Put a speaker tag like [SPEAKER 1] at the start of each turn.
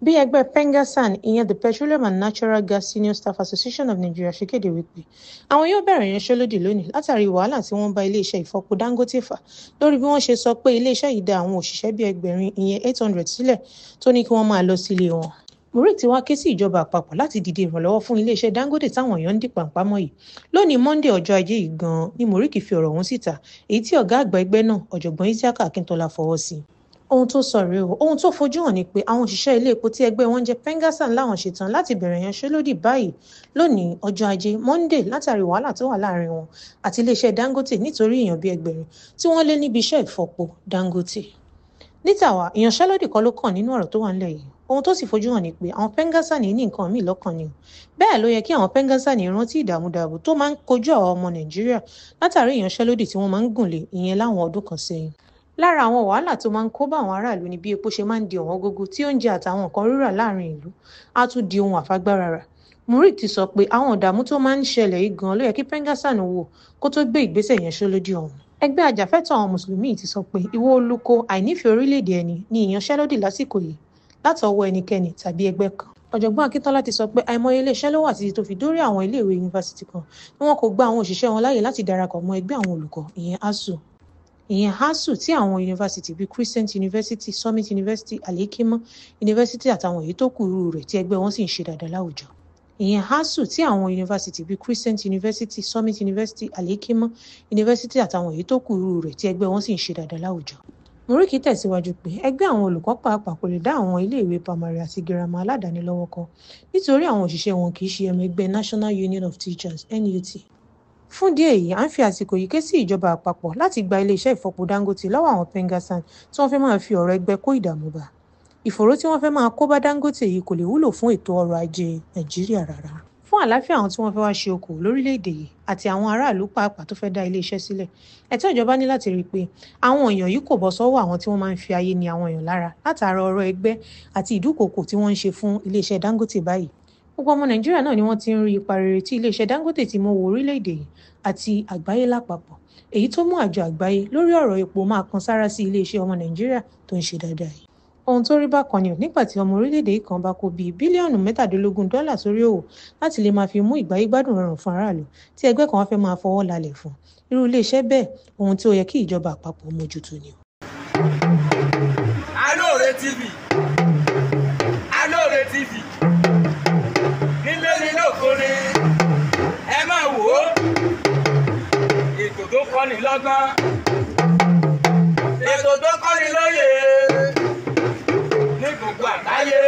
[SPEAKER 1] Bí ẹgbẹ́ PENGASSAN, ìyẹn the Petroleum and Natural Gas Senior Staff Association of Nigeria, ṣe kéde wípé àwọn yóò bẹ̀rẹ̀ ìyanṣẹ́lódì lónìí látàrí wàhálà tí wọ́n bá iléeṣẹ́ ìfọpo Dangote fà lórí bí wọ́n ṣe sọ pé iléeṣẹ́ yìí dá àwọn òṣìṣẹ́ bíi ẹgbẹ̀rin, ìyẹn 800 sílẹ̀, tó ní kí wọ́n máa lọ sílé wọn. Murik ti wá ké sí ìjọba àpapọ̀ láti dìde ìrànlọ́wọ́ fún iléeṣẹ́ Dangote táwọn èèyàn ń dì pàǹpá mọ́ yìí. Lónìí Monday, ọjọ́ Ajé yìí gan-an ni Murik fi ọ̀rọ̀ ọ̀hún síta, èyí tí ọ̀gá àgbà ẹgbẹ́ náà, Ọ̀jọ̀gbọ́n Isiaka Akintola, fọwọ́ sí. Ohun tó sọ rèé o: ohun tó fojú hàn ni pé àwọn òṣìṣẹ́ ilé epo tí ẹgbẹ́ wọn jẹ́ PENGASSAN láwọn ṣetán láti bẹ̀rẹ̀ ìyanṣẹ́lódì báyìí lónìí, ọjọ́ Ajé Monday, látàrí wàhálà tó wà láàrin wọn àti iléeṣẹ́ Dangote nítorí èèyàn bíi ẹgbẹ̀rin tí wọ́n lé níbi iṣẹ́ ìfọpo Dangote. Ní tàwa, ìyanṣẹ́lódì kọ́ ló kàn nínú ọ̀rọ̀ tó wà nílẹ̀ yìí. Ohun tó sì fojú hàn ni pé àwọn PENGASSAN ní nǹkan míì lọ́kàn ni o. Bẹ́ẹ̀ ló yẹ kí àwọn PENGASSAN rántí ìdààmúdàbò tó máa ń kojú àwọn ọmọ Nàìjíríà látàrí ìyanṣẹ́lódì tí wọ́n máa ń gùn lé, ìyẹn láwọn ọdún kan sẹ́yìn. Lára àwọn wàhálà tó máa ń kó bá àwọn aráàlú ni bí epo ṣe máa ń di ọ̀wọ́n gógó, tí oúnjẹ àtàwọn nǹkan rírà láàrin ìlú á tún di ohun àfagbára rà. Murik ti sọ pé àwọn ìdààmú tó máa ń ṣẹlẹ̀ yìí gan-an ló yẹ kí PENGASSAN wò kó tó gbé ìgbésẹ̀ ìyanṣẹ́lódì ọ̀hún. Ẹgbẹ́ ajàfẹ́tọ̀ọ́ àwọn mùsùlùmí ti sọ pé ìwọ olùkọ́ àìnífẹ̀ẹ́ orílẹ̀-èdè ẹni ní ìyanṣẹ́lódì lásìkò yìí látọwọ́ ẹnikẹ́ni tàbí ẹgbẹ́ kan. Ọ̀jọ̀gbọ́n Akíntọ́lá ti sọ pé àìmọye iléeṣẹ́ ló wà títí tó fi dórí àwọn iléèwé yunifásitì kan ni wọn kò gba àwọn òṣìṣẹ́ wọn láàyè láti darapọ̀ mọ́ ẹgbẹ́ àwọn olùkọ́, ìyẹn ASUU. Ìyẹn ASUU tí àwọn yunifásitì bíi Crescent University, Summit University, Al-Hikmah University àtàwọn èyí tó kù irú rẹ̀ tí ẹgbẹ́ wọn sì ń ṣe dáadáa láwùjọ. Ìyẹn ASUU tí àwọn yunifásitì bíi Crescent University, Summit University, Al-Hikmah University àtàwọn èyí tó kù irú rẹ̀ tí ẹgbẹ́ wọn sì ń ṣe dáadáa láwùjọ. Murik tẹ̀síwájú pé ẹgbẹ́ àwọn olùkọ́ pàápàá kò lè dá àwọn iléèwé pamari àti girama aládàáni lọ́wọ́ kọ́ nítorí àwọn òṣìṣẹ́ wọn kì í ṣe ọmọ ẹgbẹ́ National Union of Teachers, NUT. Fún ìdí èyí, à ń fi àsìkò yìí ké sí ìjọba àpapọ̀ láti gba iléeṣẹ́ ìfọpo Dangote lọ́wọ́ àwọn PENGASSAN tí wọ́n fẹ́ máa fi ọ̀rọ̀ ẹgbẹ́ kó ìdààmú bá. Ìfòòró tí wọ́n fẹ́ máa kó bá Dangote yìí kò lè wúlò fún ètò ọrọ̀ ajé Nàìjíríà rárá. Fún àlàáfíà àwọn tí wọ́n fẹ́ wá ṣe okòwò lórílẹ̀-èdè yìí àti àwọn aráàlú pàápàá tó fẹ́ dá iléeṣẹ́ sílẹ̀, ẹ̀tọ́ ìjọba ní láti rí i pé àwọn èèyàn yìí kò bọ́ sọ́wọ́ àwọn tí wọ́n máa ń fi ayé ni àwọn èèyàn lára látara ọ̀rọ̀ ẹgbẹ́ àti ìdúkòokò tí wọ́n ń ṣe fún iléeṣẹ́ Dangote báyìí. Gbogbo ọmọ Nàìjíríà náà ni wọ́n ti ń rí ipa rere tí iléeṣẹ́ Dangote ti mú wọ orílẹ̀-èdè yìí àti àgbáyé lápapọ̀, èyí tó mú àjọ àgbáyé lórí ọ̀rọ̀ epo máa kan sáárá sí iléeṣẹ́ ọmọ Nàìjíríà tó ń ṣe dáadáa yìí. Ohun tó rí bákan ni nígbà tí ọmọ orílẹ̀-èdè yìí kan bá kó bíi bílíọ̀nù 17 dọ́là sórí òwò láti lè máa fi mú ìgbáyégbádùn rọrùn fún aráàlú, tí ẹgbẹ́ kan wá fẹ́ máa fọwọ́ lálẹ̀ fún irú iléeṣẹ́ bẹ́ẹ̀, ohun tí ó yẹ kí ìjọba àpapọ̀ mójútó ni.
[SPEAKER 2] Alóore TV, Alóore TV, nílé ní lóko ni, ẹ máa wò ó, ètò tó kọ́ni lọ́gbọ́n, ètò tó kọ́ni lóye ní gbogbo àgbáyé.